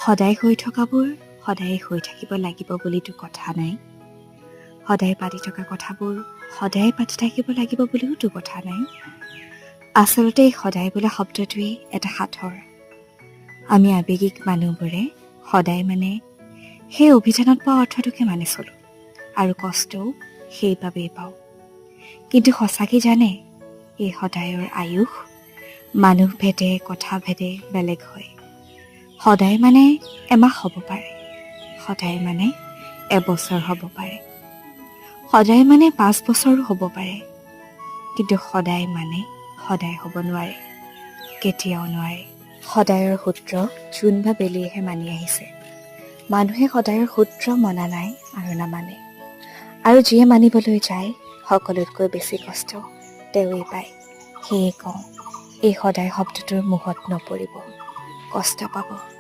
সদায় হৈ থকাবোৰ সদায় হৈ থাকিব লাগিব বুলিতো কথা নাই। সদায় পাতি থকা কথাবোৰ সদায় পাতি থাকিব লাগিব বুলিওতো কথা নাই। আচলতে এই সদায় বোলা শব্দটোৱেই এটা সাঁথৰ। আমি আৱেগিক মানুহবোৰে সদায় মানে সেই অভিধানত পোৱা অৰ্থটোকে মানি চলোঁ আৰু কষ্টও সেইবাবেই পাওঁ। কিন্তু সঁচাকৈ জানে, এই সদায়ৰ আয়ুস মানুহ ভেদে, কথা ভেদে বেলেগ হয়। সদায় মানে এমাহ হ'ব পাৰে, সদায় মানে এবছৰ হ'ব পাৰে, সদায় মানে 5 বছৰো হ'ব পাৰে। কিন্তু সদায় মানে সদায় হ'ব নোৱাৰে, কেতিয়াও নোৱাৰে। সদায়ৰ সূত্ৰ জোন বা বেলিয়েহে মানি আহিছে। মানুহে সদায়ৰ সূত্ৰ মনা নাই আৰু নামানে। আৰু যিয়ে মানিবলৈ যায়, সকলোতকৈ বেছি কষ্ট তেওঁৱেই পায়। সেয়ে কওঁ, এই সদায় শব্দটোৰ মোহত নপৰিব, কষ্ট পাব।